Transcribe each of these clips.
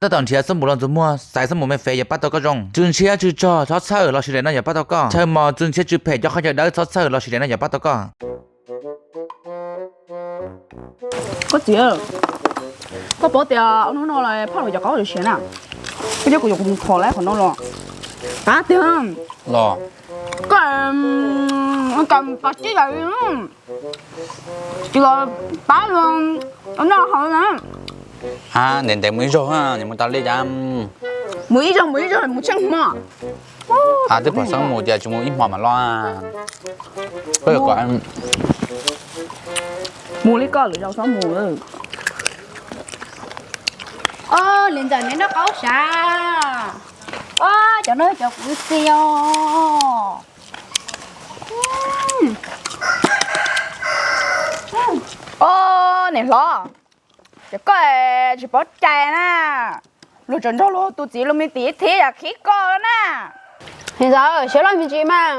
Tab tom nrhiav xab mus los ntxuag muag, xaiv xab mus me fev yuav pab tau koj zoo. Tsw ntshiab tsw tsog txhob txhawj los sis daim no yuav pab tau koj. Chaw mos tsw ntshiab tsw phem cov qhov chaw dawb txhob txhawj los sis daim no yuav pab tau koj. Koj txiv, koj paub tias hnub no phauj lawv cov qaub siav na, koj coj kuv yuav kuv mus thov lawv qhov no los. Qab tiag los. Koj, koj pas tib yam li, tsis los pab los noj haus na. Ntev ntev mus ib zaug, mus tas li cas. Mus ib zaug mus ib zaug mus tsheej hmo. Twb pom xeeb mus tias tsis mus ib hmo mam los. Mus li koj lwm zaus txhob mus. Ob, li ntawm neb noj qaub sav. Ob, cov no cov kuv txiv os. Ob, niam hlob, cov koj tsis paub cai na. Luag tseem nrog luag tus txiv luag me tim thib yam khib koj na. Niam ntxawm, siab loj me ntsis mas,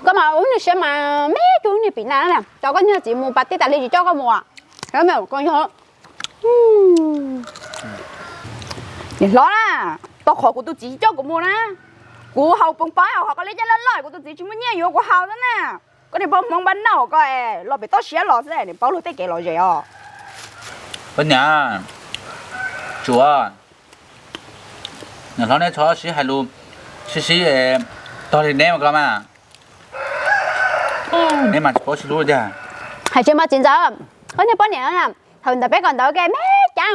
koj mas ua niag siab mas me tug niag pim na, coj koj niag txiv mus pas tij tas li tsis coj koj mus. Niam hlob na, tau qhov kuv tus txiv tsis coj kuv mus na, kuv haus poos pab hos koj li caj loj loj, kuv tus txiv tsis muaj nyiaj yuav kuv haus xwb na. Koj niag poj hmoob npab nauj koj los pem toj siab los xwb, niam paub luag tej kev lom zem os. Koj niam, tsuav, niam hlob neb txhob sib hais lus sib sib tog li neb mas koj mas, neb mas tsis paub sib hlub tiag. Hais tsis mas txiv ntxawm, koj niag poj niam, thaum ntawd peb kawm ntawv ke me cas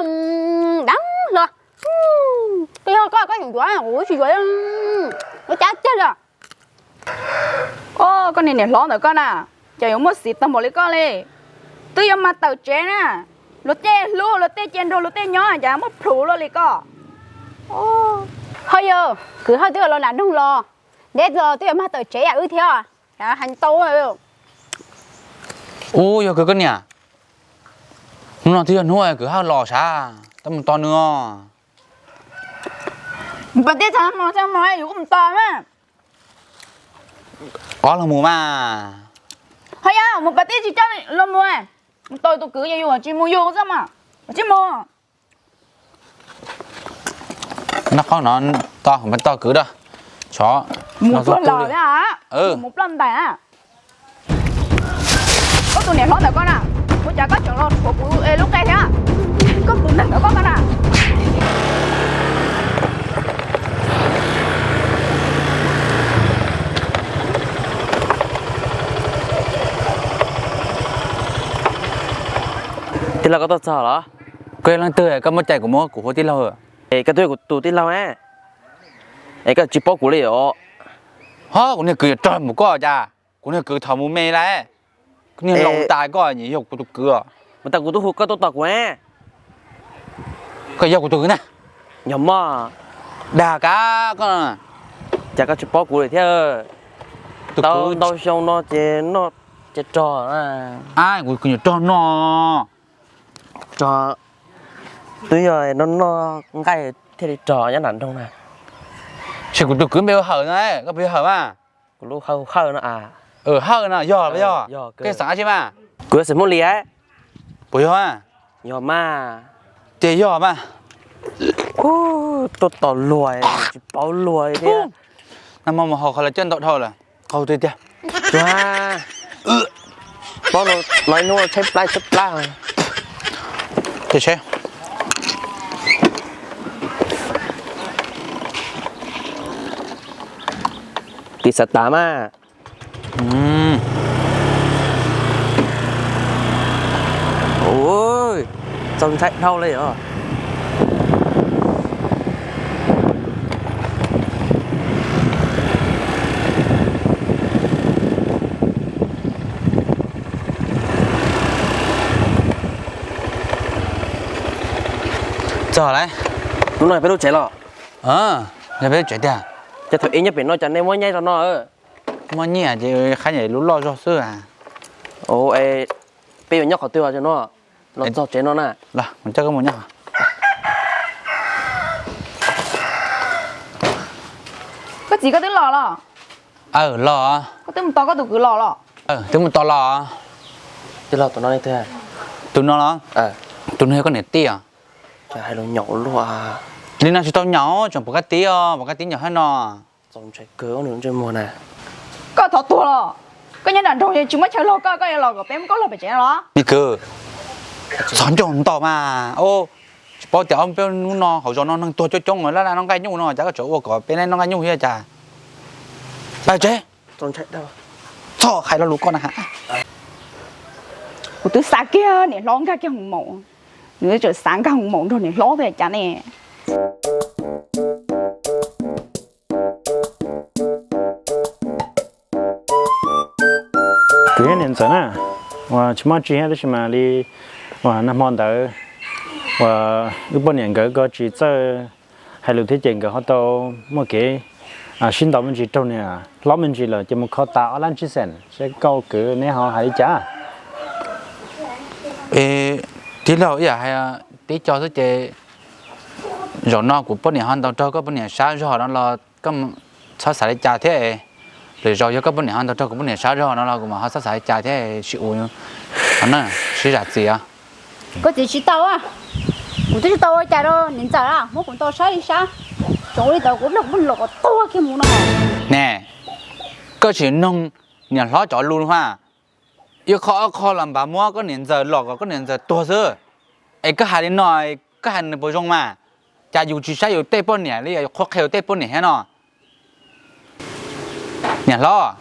deev hluas, koj yog koj koj yuav yuav, kuv tsis yuav, ua cas tiag li. Koj niag niam hlob ntawm koj na, cas yuav muaj xiv tag npaum li koj li. Twb yuav mag tawm tsev na, luag tej hlub luag tej cia nrog luag tej nyob cas muaj plhus luaj li koj. Ho yog kwv Hawj twb los nram nroog los, ntev los twb yuav mag tawm tsev yam wb thiab, hais tau. Ub, yog kwv koj niam, hnub no twb yog hnub kwv Hawj los sav, tab mus tos nws os. Mus pas tij txog hmo txog hmo yus kuj mus tos na. Ob, los mus mas. Ho yog mus pas tij tsis coj los mus, mus tos tus kwv yus tsis mus yus xwb mas, tsis mus. Noj qaub no, tos mus tos kwv da. Tsov, mus no tuag los thiab, mus ploj ntais na. Koj tus niam hlob ntawm koj na, ua cas koj tseem los rhuav kuv lub qe thiab? Koj tus neeg ntawm koj koj na. Tij laug, koj tuaj txog los? Koj yog leej twg koj muaj cai kuv muab kuv hu tij laug? Es koj twb yog kuv tus tij laug, es koj tsis paub kuv li os? Ho kuv niag kwv yuav rog mus koj cas, kuv niag kwv thaum mus me lawm, kuv niag laus tas koj nim yog kuv tus kwv. Mas tas kuv tuaj hu koj tuaj tos kuv. Koj yog kuv tus kwv na? Yog mog. Dag kav koj, cas koj tsis paub kuv li thiab? Tus kwv ntau xyoo no ces noj ces rog. Kuv nyuam rog no. Rog, twb yog noj noj nqaij thiaj li rog nyob nram nroog na. Ces kuv tus kwv npe hu Hawm no, koj puas yog Hawm mas? Kuv lub Hawm no a. Hawm no yog los yog? Koj xeem dab tsi mas? Kuv yog xeem Hmoob Lis. Puas yog? Yog mas. Ces yog mas. Tuaj tos luag tsis paub luag li thiab. Nag hmo mus haus qhov lawv coj ntau dhau lawm, qaug tiag tiag. Paub no los ib hnub tshaib plab tshaib plab. Ces seb. Tis xav tas mas. Txaus ntshai dhau li os. Txog lawm. Hnub no yog peb lub tsev los? Yog peb lub tsev tiag. Ces thaum ib nyob pem no cas nej muab nyiaj rau no? Muaj nyiaj ces qhab nyam lub loj zog xwb. Peb yuav nyob qhov twg no? Los txog tsev no na. Los, coj koj mus nyob. Koj txiv, koj twb los los? Aw, los. Koj twb mus tos koj tus kwv los los? Twb mus tos los. Tus no los? Tus no yog koj niam tij os. Hais lus nyaum luaj. Li no tsis tau nyaum, tseem pom kab tib os, pom kab tib nyaum thiab no. Koj thov tuag los? Koj nyob nram nroog tsis muaj chaw los, koj koj yuav los kom peb muab koj luag pem tsev no los? Me kwv, txhob ncauj nto mas. Tsis paub tias ob peb hnub no hauv zos no neeg tuag coob coob, laj laj noj nqaij nyuj no, cas koj tseem ua kom peb noj nqaij nyuj thiab cas? Pab tsev. Txhob hais lo lus koj na has. Kuv twb xav kiag niam hlob nkag kiag hoos maum, nws tseem xav nkag hoos maum nrog niam hlob thiab cas ne. Kuv yog niam ntxawm na, uas tsis muaj tsi thiab tab sis mas li uas nag hmo ntawd uas wb poj niam nkawd ko tsis txawj hais lus thiab ces nkawd ho tau muaj kev sib ntaus me ntsis raug niam hlob me ntsis lawm ces mus kho tas ob lab tsib xees. Seb koj kwv neb ho hais li cas? Tij laug, ib yam hais tib co xwb ces zaum no kuv poj niam ho ntaus raug koj poj niam sab zog no los koj txhob xav li cas thiab. Lwm zaus yog koj poj niam ho ntaus raug kuv poj niam sab zog no los kuv mam ho txhob xav li cas thiab, sib ua na, sib zam txim os. Koj txiv tsis tau, kuv twb tsis tau ua cas rau niam ntxawm, muab kuv ntaus sab li sab, tseem ua li ntawd kuv los kom tuag kiag mus no. Ne, koj tsis mloog niam hlob cov lus mas, ib qho ob qho los npaj muab koj niam ntxawm los kom koj niam ntxawm tuag xwb. Es koj hais li no, koj hais nws puas zoo mas? Cas yus tsis saib yus tej poj niam li, yus qhuab qhia yus tej poj niam thiab no? Niam hlob,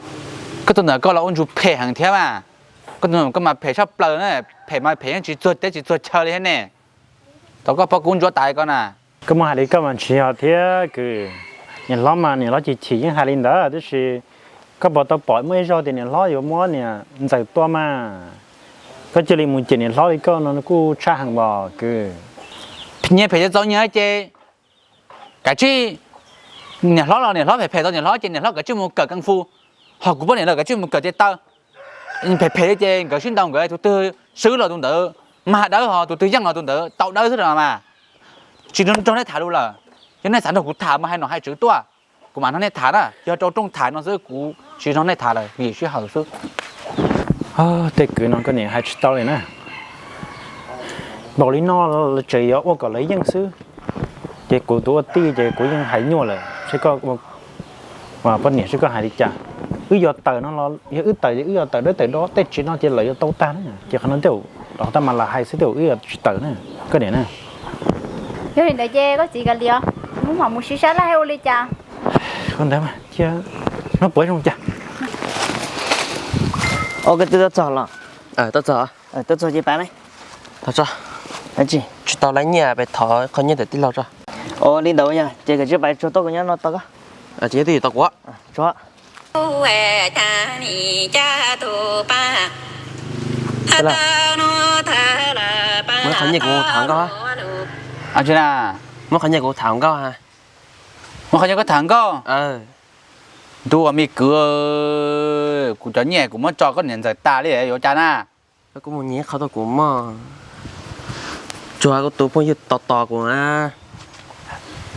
koj tus ntawm koj los ua ntsuj phem heev thiab mas. Koj tus ntawm koj mas phem tshaj plaws na, phem mas phem yeej tsis txuag teb tsis txuag chaw li thiab ne. Thaum koj pom kuv ntsuav tas li ko na. Koj muaj hais li koj mas tsis yog thiab kwv. Niam hlob mas niam hlob chim chim yeej hais li ntawd tab sis koj puas tau pom muaj ib zaug tias niam hlob yuav muab niam ntxawm tua mas? Koj cia li mus cem niam hlob li koj no kuj tshaj heev os kwv. Nyias phem txaus nyias ces kav tsij, niam hlob los niam hlob phem phem tau niam hlob ces niam hlob kav tsij mus kawm kung fu, ho kuv poj niam lawv kav tsij mus kawm tes taw. Phem phem li ces nkawd sib ntaus nkawd tus twg swb los tus ntawd mag dawb, ho tus twg yeej los tus ntawd tau dawb xwb no mas. Tsis nrog nej tham lus lawm, yog nej xav nrog kuv tham mas hais nom hais tswv tuaj, kuv mam nrog nej tham na. Yog rau rooj tham no xwb kuv tsis nrog nej tham lawm, vim sij hawm xwb. Tej kwv no koj niam hais tsis tau li na. Npaum li no lawv tseem yuav ua kom lawv yeej xwb. Ces kuv tus ua tij ces kuv yeej hais nyuaj lawm, seb koj poj niam seb koj hais li cas. Wb yuav tawm no los yog wb tawm ces wb yuav tawm dawb tawm do, tej tsis no ces lawv yuav tau tag na, ces qhov no tej zaum rov qab mas lam hais xwb, tej zaum wb yuav tsis tawm na, koj niam na. Yog li ntawd ces koj txiv kav liam, kuv mam mus sib sab laj ua li cas. Ua ntawd mas cia, no puas zoo cas. Ua koj twb tuaj txog los? Tuaj txog. Tuaj txog ces pab ne. Tsis tau lab nyiaj, peb thov qhov nyiaj ntawm tij laug tso. Ua li ntawd yog ces koj tsis pab tsuag tuaj kuv nyob no tau koj. Ces nyob twj ywm tau kuv. Muab qhov nyiaj kuv tham nkauj. Muab qhov nyiaj kuv tham nkauj. Muab qhov nyiaj koj tham nkauj. Ntuj, me kwv, kuv cov nyiaj kuv muab tso koj niam ntxawm tas li yuav cas na. Koj kuj mus nyiag qhov tuaj kuv mog. Tsuas koj tus phooj ywg tos tos kuv na.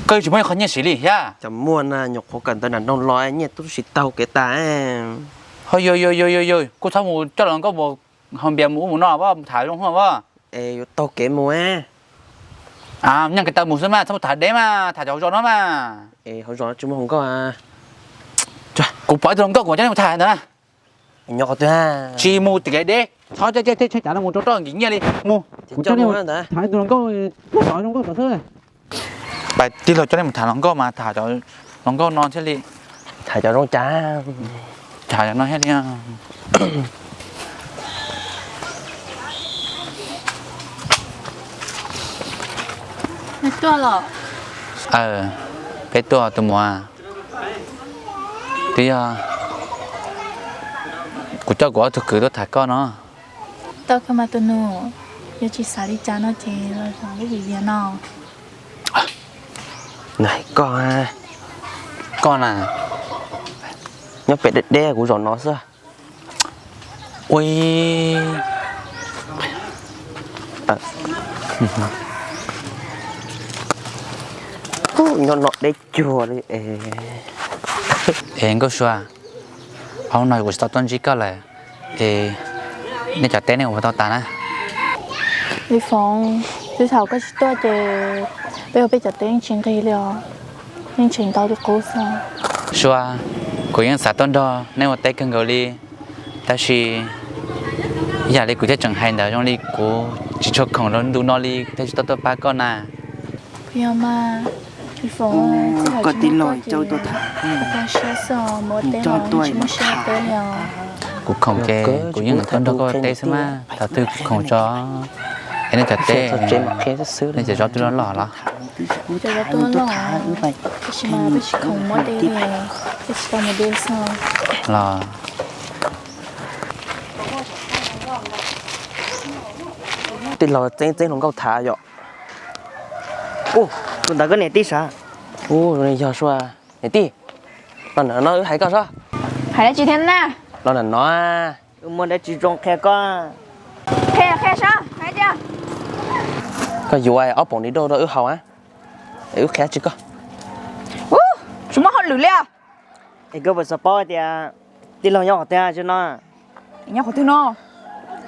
Koj tsis muaj ib qho nyiaj siv li thiab? Cas muaj na, nyuam qhuav kawm ntawv nram nroog los nyiaj twb siv tag kev tas. Ho yog yog yog yog, kuj txhob mus coj los nkauj mus hau npias mus ub mus no, tham zoo hauv. Es yuav taug kev mus. Nyob kev taw mus xwb mas, txhob mus tham deb mas, tham cov hauv zos no mas. Es hauv zos tsis muaj hluas nkauj. Kuv pom ib tug hluas nkauj kuv coj nej mus tham ntawd na. Nyob qhov twg? Tsis mus tim kev deb, txhob caij caij tej tsheb cav no mus rau roj nkim nyiaj li. Mus, kuv coj nej mus tham ib tug hluas nkauj, muaj tom zoo nkauj tom xwb. Pais tij laug coj nej mus tham hluas nkauj mas tham cov hluas nkauj no thiaj li. Tham cov zoo cas? Tham cov no thiaj li. Tuaj los? Peb tuaj tus muam. Twb yog kuv coj kuv ob tug kwv tuaj tham koj no. Tau kawg mas tus nus, yog tsis xav li cas no ces los zov lub vim vias no. Nai koj, koj na, nyob pem deb deb kuv zov no xwb. Ui, nyob no deb cuag li es. Es Nkauj Sua, ob hnub no kuv tsis tau tuaj ntsib koj lawm, es nej cov teb nej ua puas tau tas na? Li Foov, Txij thaum koj tsis tuaj ces peb ua peb cov teb yeej tsis nqig li os, yeej tseem ntau li qub xwb. Sua, kuv yeej xav tuaj nrog nej ua teb kawg nkaus li, tab sis yam li kuv thiaj tseem hais ntawd zoo li kuv tsis tshua khoom rau ntu no li kuv thiaj tsis tuaj tuaj pab koj na. Yog mas, Foom, txij thaum tsis muaj koj ces kuv pag siab xwb os, mus ua teb los tsis muaj siab ua teb li os. Kuv khoom ces kuv yeej tuaj nrog koj ua teb xwb mas, thaum twg kuv khoom tso es nej cov teb, nej cov zaub twb loj loj los? Cov zaub twb loj, tab sis mas peb tsis khoom muab de li, peb tsis tau mus de xwb los. Tij laug txeeb txeeb hluas nkauj tham yom. Tus ntawd koj niam tij sav? Ub, yog sua niam tij. Los ntawm no wb hais koj sob. Hais dab tsi thiab na? Los ntawm no. Wb muaj dab tsi zoo qhia koj. Qhia, qhia sob, hais tias. Koj yuav ob poom di dauj rau wb haus, wb qhia tsis koj. Ub, tsis muaj hauj lwm li os. Es koj puas xav paub tias tij laug nyob qhov twg tso no? Nyob qhov twg no?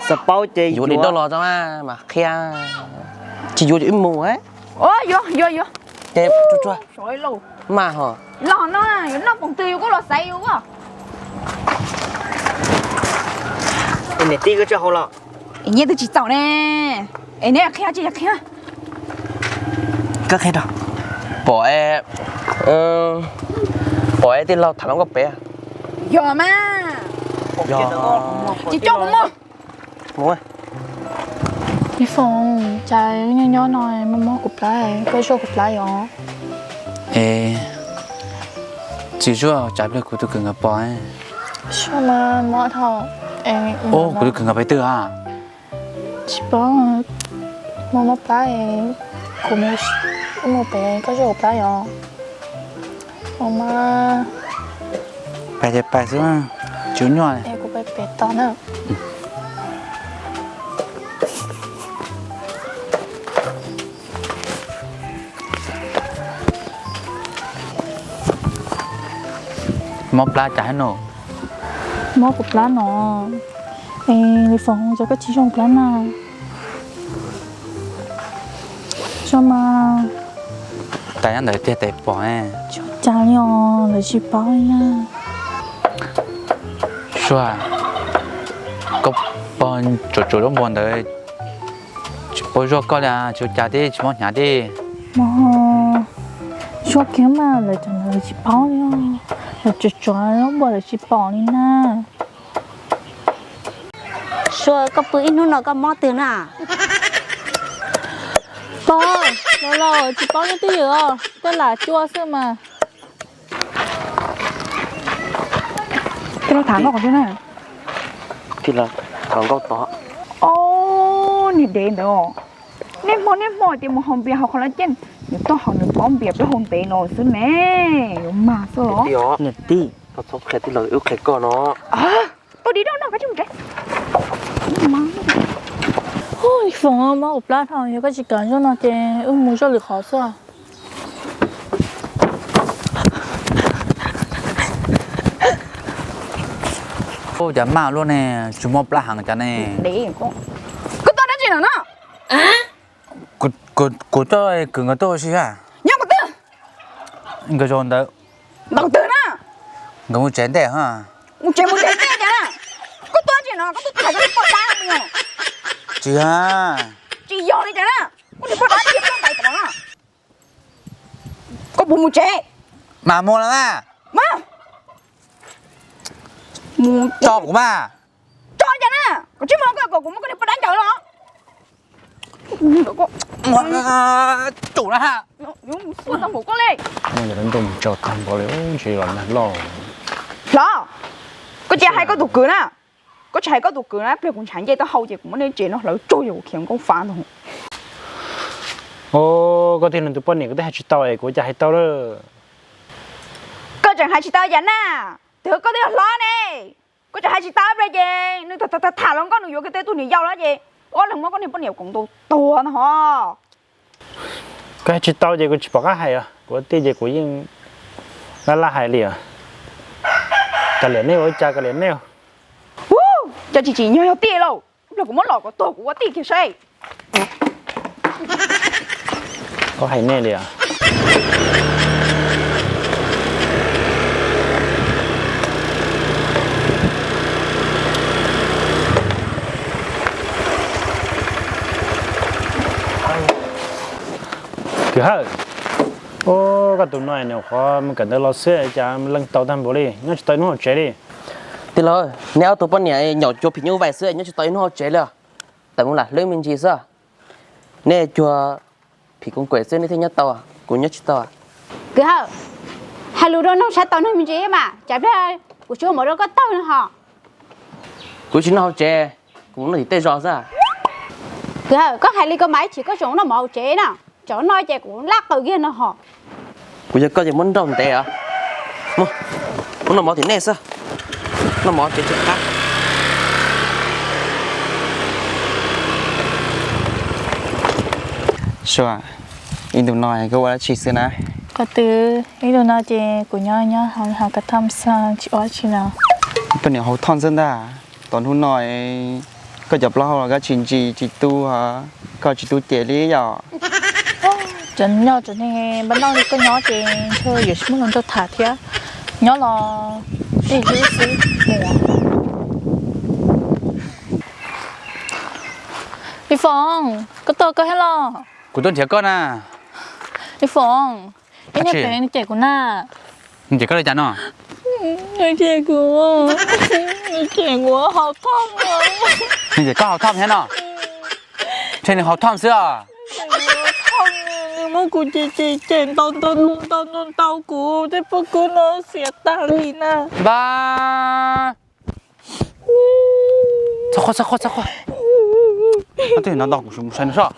Xav paub ces yuav di dauj los tso mas qhia. Tsis yuav ces wb mus. Yuav, yuav, yuav. Ces tsuag tsuag. Mas ho. Los no, yuav noj poom twg yus kuj los xaiv yus. Es niam tij koj tsis haus los? Es nyiaj twb tsis txaus ne. Es neb qhia tsis yog qhia? Koj qhia rau. Pom, pom tij laug tham hluas nkauj pem. Yog mas. Tsis coj mus mus. Ib Foom, cas nyob nyob no mob mob kuv plab, koj zuaj kuv plab yom? Es tsis zuaj, tsam pliag kuv tus kwv nkawd pom. Zuaj mas mob dhau. Kuv tus kwv nkawd pem twg a? Tsis paub, mob mob plab, kuv mus pem, koj zuaj kuv plab yom? Ua mas. Pais ces pais xwb, tsis ua nyuaj. Es kuv pais pem tos na. Mob plab cas no? Mob kuv plab no. Es li Foom, cas koj tsis zuaj plab na? Zuaj mas. Tas nyob ntawd tiag tes pom. Tsis ua cas li os, lawv tsis paub li na. Sua, koj pog tsuam tsuam zaub npua ntawd tsis paub zuaj koj li, tsis ua cas tib, tsis mob hnyav tib. Zuaj kiag mas, lawv cov ntawd lawv tsis paub li os. Lawv tsuam tsuam zaub npua lawv tsis pom li na. Sua, koj pw ib hnub no koj mob twg na? Pog, los los tsis paub nyob twj ywm os, tej lam cua xwb mas. Tej los tham nkauj qhov twg na? Tej los tham nkauj tod. Ob niag dev ntawd, niaj hmo niaj hmo tias mus haus npias hauv qhov lab ceg, nws tuaj haus nws pob npias peb haus ntev no xwb ne, yuav mag xwb los. Niam tij, koj txhob qhia tij laug, wb qhia koj no. Tuaj di dauj noj koj tsis mus tsev. Foom, mob kuv plab dhau, yog koj tsis kam zuaj no ces wb mus zuaj lwm qhov xwb. Ua cas maj luaj ne, tsis mob plab heev cas ne? Koj tuaj dab tsi no na? Kuv coj kwv nkawd tuaj ua si a. Nyob qhov twg? Nkawd zaum ntawd. Ntawm twg na? Nkawd mus tsev ntej ha. Mus tsev mus tsev ntej cas na? Koj tuaj dab tsi no, koj tuaj tham koj niag poj dab no? Tsis yog. Tsis yog li cas na? Koj niag poj dab cia koj ntais tom no. Koj puas mus tsev? Mas mus los mas. Mas. Tso kuv mas. Tso li cas na? Koj tsis mloog koj kom kuv muab koj niag poj dab ncaws los. Tsum na. Yuav mus xua tau npaum koj li. Muab cov dab ntub mus tso tag npaum li, ntshe los nag loj. Hlob, koj cia hais koj tus kwv na. Koj tsis hais koj tus kwv na, pliag kuv ntshav ncej taub hau ces kuv muab nej tsev no hlawv tsuag ces kuv khiav nkauj fa ntag. Koj twb yog nws tus poj niam, koj twb hais tsis tau es kuv cas hais tau lawm. Koj tseem hais tsis tau cas na? Twb koj twb yog hlob ne, koj tseem hais tsis tau pliag ces nws tham tham hluas nkauj nws yuav kiag tej tug niam yau lawm ces ob leeg muab koj niag poj niam koom ntaus tuag ntag hos. Koj hais tsis tau ces kuv tsis pom qab hais os, kuv ua tij ces kuv yeej laj laj hais li os. Kav liam nej ua cas kav liam nej. Cov tsis tsim nyog yog tij lauj, ib pliag kuv muab lom kom tuag kuv ua tij kiag saib. Koj hais nej li os. Kwv Hawj, koj tus no nyuam qhuav mus kawm ntawv los xwb cas leej tau tag npaum li, nyob tsis tau ib hnub hauv tsev li. Tij laug, neb ob tug poj niam nyaum cuag phim nyuj vais xwb, nyob tsis tau ib hnub hauv tsev li. Tawm mus lam hlwb me ntsis xwb. Nej cuag phim koos kuam xwb nej thiaj nyob tau, kuv nyob tsis tau. Kwv Hawj, hais lus rau noog sawv tau neeg me ntsis mas, tsam pliag kuv tsis ua mov rau koj tawg no ho. Kuv tsis noj hauv tsev, kuv mus noj tim tej zos xwb. Kwv Hawj, koj hais li ko mas ib chim koj tseem noj mov hauv tsev na, tseem noj ces kuv lab qawm kiag no ho. Kuv yog koj ces muab nrauj ntev os. Mus, mus noj mov tim nej xwb, noj mov tsev tsis qab. Sua, ib ntus no koj ua dab tsi xwb na? Koj twb, ib ntus no ces kuv nyob nyob hauv kav thoj xwb tsis ua dab tsi no. Koj niam haus thoj xwb ntag. Tom hnub no koj cov plaub hau los koj tsis ntsis tsis tu, koj tsis tu ces li yom? Cov nyob cov neeg npaj noj li koj nyob ces ntshe yuav tsis muaj hluas nraug tham thiab. Nyob los tig hlwb xwb mus. Li Foom, koj tuaj koj thiab los? Kuv tuaj nrhiav koj na. Li Foom, ib niag pem nws cem kuv na. Nws cem koj li cas no? Nws cem kuv, nws cem kuv haus thoj. Nws cem koj haus thoj thiab no? Ntshe nws haus thoj xwb os. Nws muab kuv cem cem cem ntau ntau ntau ntau kuv tej pob kub no xiav tag li na. Npab. Txhob quaj, txhob quaj, txhob quaj. Koj twb no ntau kuv mus saib nws sob.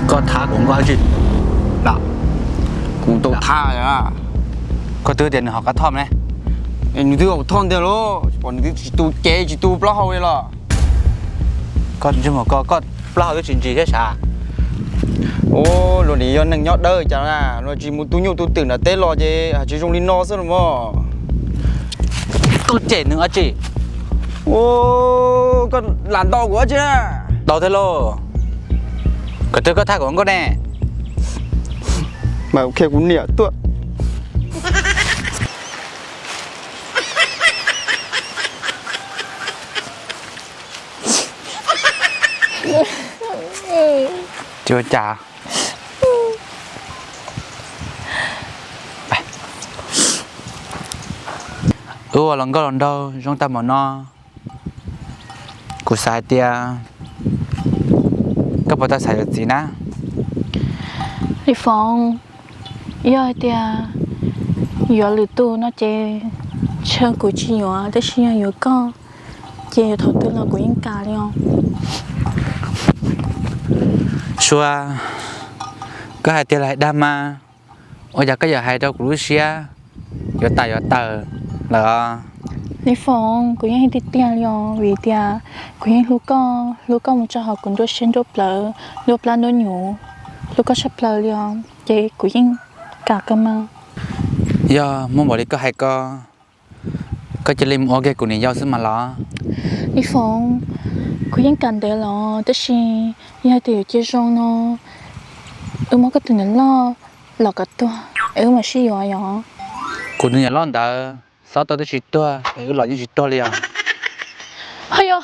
Koj thab kuv nkauj dab tsi? Kuv tau thab. Koj twb tias nws haus kav thoj ne. Nws twb haus thoj ntiag lauj, pom nws twb tsis tu cev tsis tu plaub hau li los. Koj ntsej muag ko, koj plaub hau twb tsis ntsis thiab sav. Ua luag nim yog neeg nyob dawb cas na, luag tsis mus tu nyuj tu twm nram teb los ces tsis zoo li no xwb los mas. Koj cem nws dab tsi? Ua, koj lam ntaus kuv dab tsi na? Ntaus thiab lauj. Koj twb koj thab kuv nkauj ne. Mas qhia kuv niam tuaj. Tsis ua cas. Wb ua los nkauj los nraug zoo tag npaum no, kuv xav hais tias koj puas tau xav yuav txiv na? Li Foom, yog hais tias yuav lwm tus no ces ntshe kuv tsis yuav, tab sis yog yuav koj ces yuav thaum twg los kuv yeej kam li os. Sua, koj hais tiag los hais dag mas, ua cas koj yuav hais rau kuv lub siab yuav tas yuav tawm lawm os? Li Foom, kuv yeej hais tiag tiag li os, vim tias kuv yeej hlub koj, hlub koj mus txog hauv kuv nruab siab nruab plawv, nruab plab nruab nyuv, hlub koj tshaj plaws li os, ces kuv yeej kam kawg mas. Yog muaj npaum li koj hais ko, koj cia li mus ua kiag kuv niam yau xwb mas los? Li Foom, kuv yeej kam ntev los, tab sis yog tias yuav cia zoo no, wb muab koj tus niam loj los kom tuag es wb mam sib yuav yom. Kuv tus niam loj ntawd xob tau twb tsis tuag es wb los yeej tsis tuag li os. Ho yog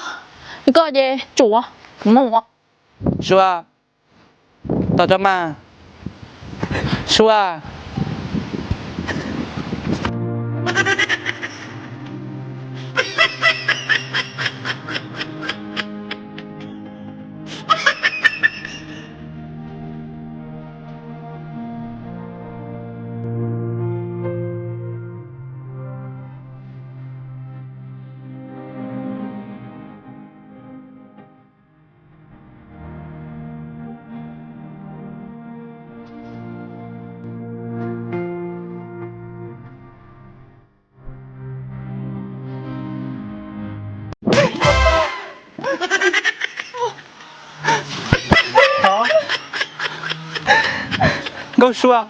koj ces tsum, kuv mus. Sua, tos rau mas. Sua. Nkauj Sua.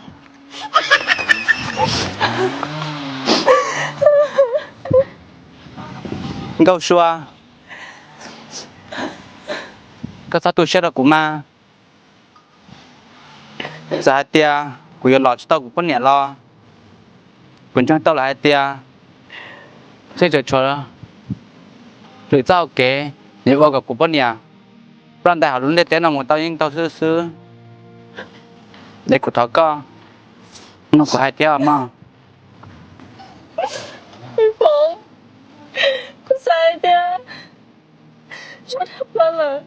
Nkauj Sua, koj txhob tu siab rau kuv mas. Txawm hais tias kuv yuav los tsis tau kuv poj niam los, kuv ntseeg tau lawm hais tias seb tseem tshuav lwm txoj hau kev yuav ua kom kuv poj niam ploj ntais hauv lub ntiaj teb no mus tau yeej tau xwb xwb. Es kuv thov koj mloog kuv hais thiab mog. Kuv xav hais tias tsis tau plaws lawm,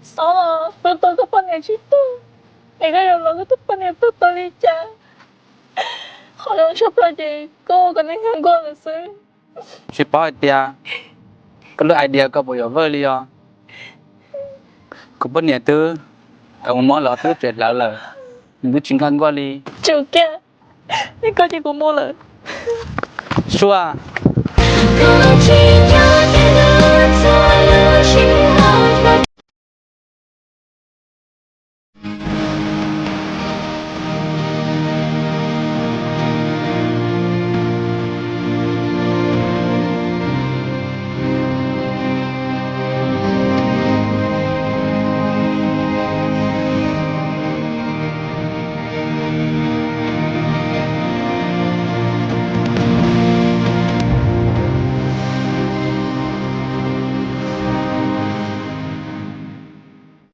xyov los tua tau koj poj niam tsis tau, es koj yuav los koj tus poj niam tua tau li cas? Qhov zoo tshaj plaws ces koj ua kom nws nkag nkuaj lawm xwb. Tsis paub hais tias koj lub idea koj puas yuav vwj li os. Kuv poj niam twb tau mus muab lawv ob tug tsev hlawv lawm, nws twb tsis nkag nkuaj li. Tsum kiag, es koj ces kuv mus lawm. Sua, koj tsis